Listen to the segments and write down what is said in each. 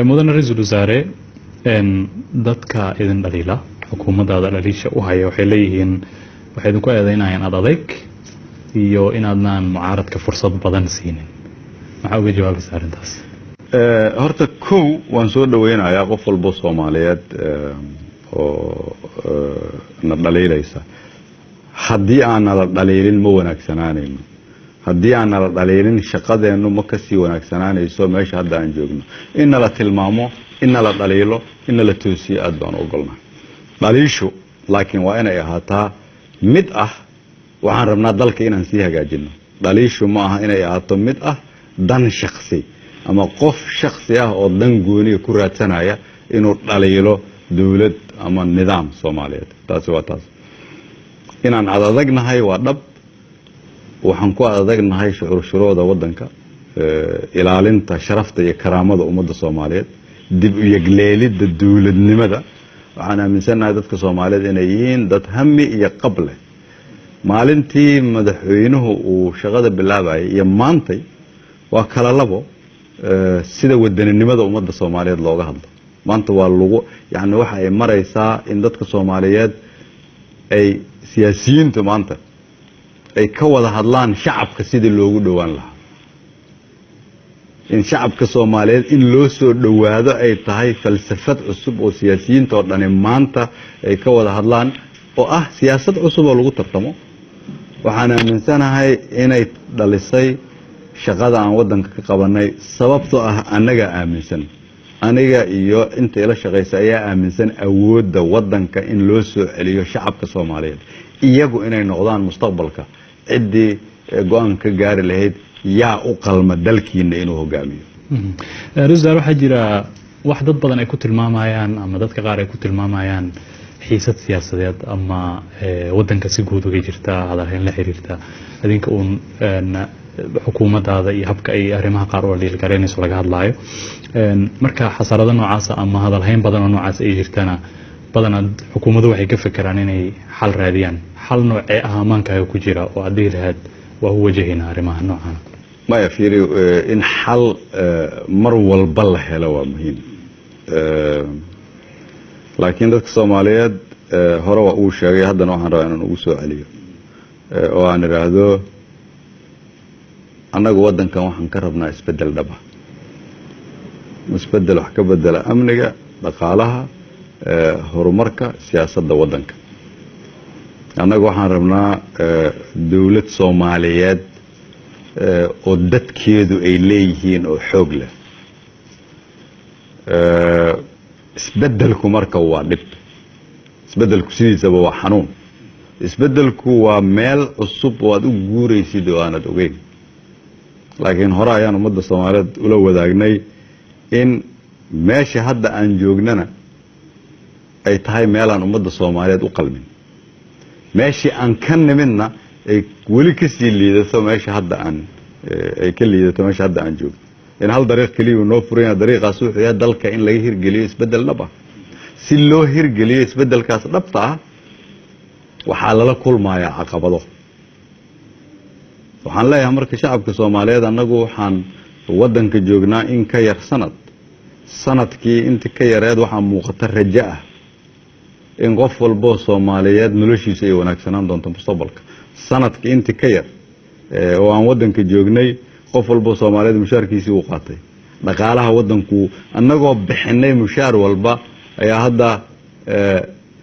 Mudane ra-iisul wasaare, dadka idin dhaliila, xukuumaddaada dhaliisha u haya, waxay leeyihiin, waxay idinku eedeynayaan ad adeyg iyo inaadnaan mucaaradka fursad badan siinin. Maxaa uga jawaabaysa arrintaas? Horta kow, waan soo dhaweynayaa qof walbo Soomaaliyeed oo na dhaliilaysa. Haddii aan nala dhaliilin, ma wanaagsanaanayno. Haddii aan nala dhaliilin, shaqadeennu ma kasii wanaagsanaanayso meesha hadda aan joogno. In nala tilmaamo, in nala dhaliilo, in nala toosiyo, aad baan u ogolnahay dhaliishu, laakiin waa inay ahaataa mid ah waxaan rabnaa dalka inaan sii hagaajino. Dhaliishu ma aha inay ahaato mid ah dan shaksi ama qof shaksi ah oo dan gooniya ku raadsanaya inuu dhaliilo dowlad ama nidaam Soomaaliyeed. Taasi waa taas. Inaan adadagnahay waa dhab. Waxaan ku adadagnahay shuruucda waddanka, ilaalinta sharafta iyo karaamada ummadda Soomaaliyeed, dib u yegleelidda dowladnimada. Waxaan aaminsannahay dadka Soomaaliyeed inay yihiin dad hami iyo qab leh. Maalintii madaxweynuhu uu shaqada bilaabayay iyo maantay waa kala labo. Sida wadaninimada ummadda Soomaaliyeed looga hadlo maanta waa lagu, yani, waxa ay maraysaa in dadka Soomaaliyeed ay siyaasiyiintu maanta ay ka wada hadlaan shacabka sidii loogu dhowaan lahaa, in shacabka Soomaaliyeed in loo soo dhowaado ay tahay falsafad cusub oo siyaasiyiinta oo dhani maanta ay ka wada hadlaan, oo ah siyaasad cusub oo lagu tartamo. Waxaan aaminsanahay inay dhalisay shaqada aan waddanka ka qabanay, sababtoo ah annagaa aaminsan, aniga iyo inta ila shaqaysa ayaa aaminsan awoodda waddanka in loo soo celiyo shacabka Soomaaliyeed, iyagu inay noqdaan mustaqbalka ciddii go-aan ka gaari lahayd yaa u qalma dalkiina inuu hogaamiyo. Ra-isul wasaare, waxaa jira wax dad badan ay ku tilmaamayaan ama dadka qaar ay ku tilmaamayaan xiisad siyaasadeed ama wadanka si guud uga jirta, hadalhayn la xiriirta adinka uun xukuumaddaada iyo habka ay arrimaha qaar u dhiilgaraynayso laga hadlaayo. Marka xasarado noocaasa ama hadalhayn badan oo noocaas ay jirtana, badanaa xukuumaddu waxay ka fekeraan inay xal raadiyaan. Xal noocee ah amaankaaga ku jira oo aad dhihi lahayd waa u wajahaynaa arrimaha noocaana? Maya, fiiri, in xal mar walba la helo waa muhiim, laakiin dadka Soomaaliyeed hore waa uu sheegay, haddana waxaan rabaa inaan ugu soo celiyo oo aan idhaahdo: annagu waddankan waxaan ka rabnaa isbeddel dhaba, isbeddel wax ka bedela amniga, dhaqaalaha, horumarka, siyaasadda waddanka. Annagu waxaan rabnaa dowlad Soomaaliyeed oo dadkeedu ay leeyihiin oo xoog leh. Isbeddelku marka waa dhib. Isbeddelku sidiisaba waa xanuun. Isbeddelku waa meel cusub oo aad u guuraysid oo aanad ogeyn, laakiin hore ayaan ummadda Soomaaliyeed ula wadaagnay in meesha hadda aan joognana ay tahay meelaan ummadda Soomaaliyeed u qalmin, meeshii aan ka nimidna ay weli kasii liidato meesha hadda aan ay ka liidato meesha hadda aan joogno, in hal dariiq keliya uu noo furan yahay. Dariiqaas wuxuu yahay dalka in laga hirgeliyo isbeddel dhab ah. Si loo hirgeliyo isbeddelkaas dhabta ah, waxaa lala kulmayaa caqabado. Waxaan leeyahay marka shacabka Soomaaliyeed, annagu waxaan waddanka joognaa in ka yar sanad. Sanadkii inti ka yareed waxaa muuqata rajo ah in qof walboo Soomaaliyeed noloshiisa ay wanaagsanaan doonto mustaqbalka. Sanadkii inti ka yar oo aan waddanka joognay, qof walboo Soomaaliyeed mushaarkiisii uu qaatay. Dhaqaalaha waddanku, annagoo bixinay mushaar walba, ayaa hadda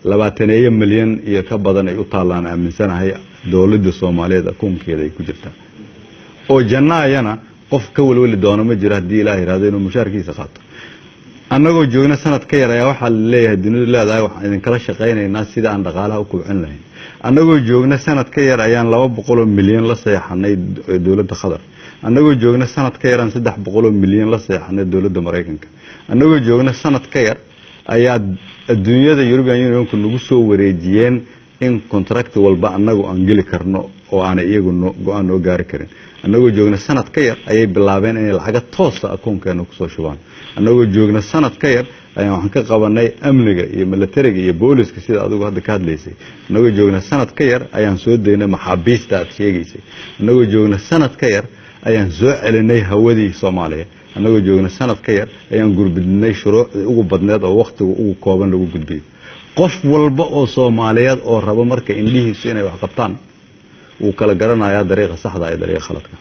20 milyan iyo ka badan ay u taallaan, aaminsanahay, dowladda Soomaaliyeed akoonkeeda ay ku jirtaa. Oo jannaayana qof ka welweli doono ma jiro haddii Ilaah yihahdo inuu mushaarkiisa qaato. Annagoo joogna sanad ka yar ayaa waxaa laleeyahay, dunidu leedahay, waxaan idinkala shaqaynaynaa sida aan dhaqaalaha u kobcin lahayn. Annagoo joogna sanad ka yar ayaan 200 milyan la seexanay dowladda Qatar. Annagoo joogna sanad ka yaraan 300 milyan la seexanay dowladda Maraykanka. Annagoo joogna sanad ka yar ayaa adduunyada European Unionku nagu soo wareejiyeen in contract walba annagu aan geli karno oo aanay iyagu go-aan noo gaari karin. Annagoo joogna sanad ka yar ayay bilaabeen inay lacaga toosa akoonkeena kusoo shubaan. Annagoo joogna sanad ka yar ayaan waxaan ka qabanay amniga iyo milatariga iyo booliska, sida adigu hadda ka hadlaysay. Annagoo joogna sanad ka yar ayaan soo daynay maxaabiista aad sheegaysay. Annagoo joogna sanad ka yar ayaan soo celinay hawadii Soomaaliya. Annagoo joogna sanad ka yar ayaan gudbinay shuruucdii ugu badneed oo wakhtiga ugu kooban lagu gudbiyo. Qof walba oo Soomaaliyeed oo rabo marka indhihiisu inay wax qabtaan wuu kala garanayaa dariiqa saxda iyo dariiqa khaladka.